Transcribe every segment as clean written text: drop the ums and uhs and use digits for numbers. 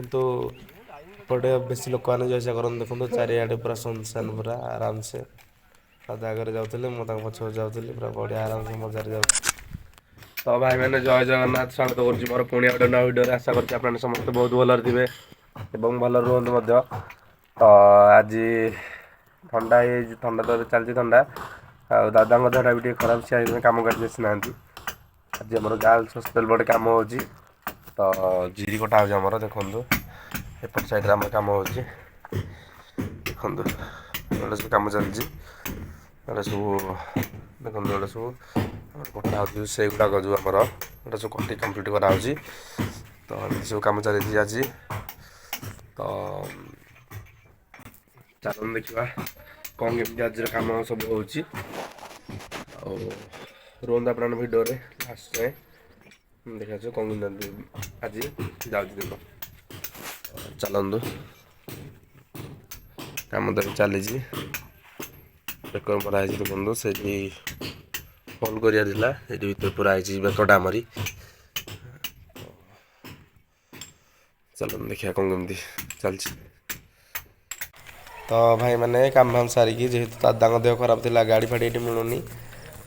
କିନ୍ତୁ ଏପଟେ ବେଶୀ ଲୋକମାନେ ଯିବା ଆସିବା କରନ୍ତି। ଦେଖନ୍ତୁ, ଚାରିଆଡ଼େ ପୁରା ସୁନସାନ, ପୁରା ଆରାମସେ। ଦାଦା ଆଗରେ ଯାଉଥିଲେ, ମୁଁ ତାଙ୍କ ପଛ ପଛେ ଯାଉଥିଲି। ପୁରା ବଢ଼ିଆ ଆରାମସେ ମଜାରେ ଯାଉଥିଲି। ତ ଭାଇମାନେ, ଜୟ ଜଗନ୍ନାଥ। ସ୍ୱାଗତ କରୁଛି ମୋର ପୁଣି ଗୋଟେ ନୂଆ ଭିଡ଼ିଓରେ। ଆଶା କରୁଛି ଆପଣମାନେ ସମସ୍ତେ ବହୁତ ଭଲରେ ଥିବେ ଏବଂ ଭଲରେ ରୁହନ୍ତୁ ମଧ୍ୟ। ତ ଆଜି ଥଣ୍ଡା ହେଇଯାଇଛି, ଥଣ୍ଡା ତ ଏବେ ଚାଲିଛି ଥଣ୍ଡା। ଆଉ ଦାଦାଙ୍କ ଦେହଟା ବି ଟିକେ ଖରାପ, ସେ ଆଜି କାମ କରି ଆସିନାହାନ୍ତି। ଆଜି ଆମର ଗାର୍ଲସ ହଷ୍ଟେଲ ପଟେ କାମ ହେଉଛି, ତ ଜିରି କଟା ହେଉଛି ଆମର। ଦେଖନ୍ତୁ, ଏପଟ ସାଇଡ଼ରେ ଆମର କାମ ହେଉଛି। ଦେଖନ୍ତୁ, ଏଗୁଡ଼ା ସବୁ କାମ ଚାଲିଛି। ଏଗୁଡ଼ା ସବୁ ଦେଖନ୍ତୁ, ଏଗୁଡ଼ା ସବୁ ଆମର କଟା ହେଉଛି। ସେଇଗୁଡ଼ାକ ଯେଉଁ ଆମର ଏଗୁଡ଼ା ସବୁ କଟି କମ୍ପ୍ଲିଟ୍ କରାହେଉଛି। ତ ଏମିତି ସବୁ କାମ ଚାଲିଛି ଆଜି। ତ ଚାଲନ୍ତୁ ଦେଖିବା କ'ଣ କେମିତି ଆଜିର କାମ ସବୁ ହେଉଛି। ଆଉ ରୁହନ୍ତୁ ଆପଣଙ୍କ ଭିଡ଼ିଓରେ ଲାଷ୍ଟ ଯାଏଁ, ଦେଖାଯାଉ କ'ଣ କେମିତି ଆଜି ଯାଉଛି ଦିନ। ଚାଲନ୍ତୁ, କାମ ତ ଏବେ ଚାଲିଛି। ବେକର ମରା ହେଇଛି। ଦେଖନ୍ତୁ, ସେଇଠି ହୋଲ୍ କରିବାର ଥିଲା, ସେଇଠି ଭିତରେ ପୁରା ହେଇଛି ବେକଟା ଆମରି। ଚାଲନ୍ତୁ ଦେଖିବା କ'ଣ କେମିତି ଚାଲିଛି। ତ ଭାଇମାନେ, କାମ ଫାମ ସାରିକି, ଯେହେତୁ ଦାଦାଙ୍କ ଦେହ ଖରାପ ଥିଲା, ଗାଡ଼ି ଫାଡ଼ି ଏଠି ମିଳୁନି,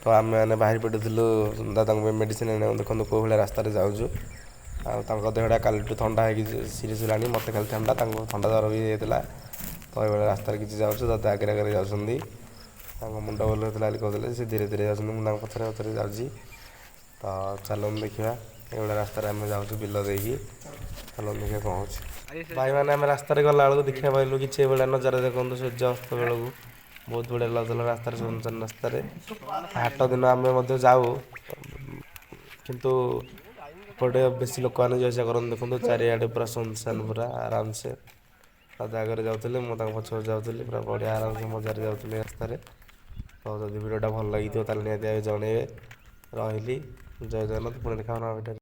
ତ ଆମେମାନେ ବାହାରି ପଡ଼ିଥିଲୁ ଦାଦାଙ୍କ ପାଇଁ ମେଡ଼ିସିନ ଆଣିବାକୁ। ଦେଖନ୍ତୁ, କେଉଁ ଭଳିଆ ରାସ୍ତାରେ ଯାଉଛୁ। ଆଉ ତାଙ୍କ ଦେହଟା କାଲିଠୁ ଥଣ୍ଡା ହେଇକି ସିରିୟସ୍ ହେଲାଣି। ମୋତେ ଖାଲି ଥଣ୍ଡା, ତାଙ୍କୁ ଥଣ୍ଡା ଜ୍ୱର ବି ହେଇଯାଇଥିଲା। ତ ଏଇଭଳିଆ ରାସ୍ତାରେ କିଛି ଯାଉଛୁ। ଦାଦା ଆଗରେ ଆଗରେ ଯାଉଛନ୍ତି। ତାଙ୍କ ମୁଣ୍ଡ ବୁଲଉଥିଲା ବୋଲି କହୁଥିଲେ। ସେ ଧୀରେ ଧୀରେ ଯାଉଛନ୍ତି, ମୁଁ ତାଙ୍କ ପଛରେ ପଛରେ ଯାଉଛି। ତ ଚାଲନ୍ତୁ ଦେଖିବା, ଏଇଭଳିଆ ରାସ୍ତାରେ ଆମେ ଯାଉଛୁ ବିଲ ଦେଇକି। ଚାଲନ୍ତୁ ଦେଖିବା କ'ଣ ହେଉଛି। ଭାଇମାନେ, ଆମେ ରାସ୍ତାରେ ଗଲାବେଳକୁ ଦେଖିବା ପାଇଲୁ କିଛି ଏଇଭଳିଆ ନଜାରା। ଦେଖନ୍ତୁ, ସୂର୍ଯ୍ୟ ଅସ୍ତ ବେଳକୁ ବହୁତ ବଢ଼ିଆ ଲାଗୁଥିଲା ରାସ୍ତାରେ, ସୁନସାନ ରାସ୍ତାରେ। ହାଟ ଦିନ ଆମେ ମଧ୍ୟ ଯାଉ, କିନ୍ତୁ ଏପଟେ ବେଶୀ ଲୋକମାନେ ଯିବା ଆସିବା କରନ୍ତି। ଦେଖନ୍ତୁ, ଚାରିଆଡ଼େ ପୁରା ସୁନସାନ, ପୁରା ଆରାମସେ। ଦାଦା ଆଗରେ ଯାଉଥିଲେ, ମୁଁ ତାଙ୍କ ପଛ ପଛେ ଯାଉଥିଲି। ପୁରା ବଢ଼ିଆ ଆରାମସେ ମଜାରେ ଯାଉଥିଲି ରାସ୍ତାରେ। ତ ଯଦି ଭିଡ଼ିଓଟା ଭଲ ଲାଗିଥିବ, ତାହେଲେ ନିହାତି ଭାବେ ଜଣେଇବେ। ରହିଲି, ଜୟ ଜଗନ୍ନାଥ। ପୁଣି ଦେଖା ନୂଆ ଭିଡ଼ିଓରେ।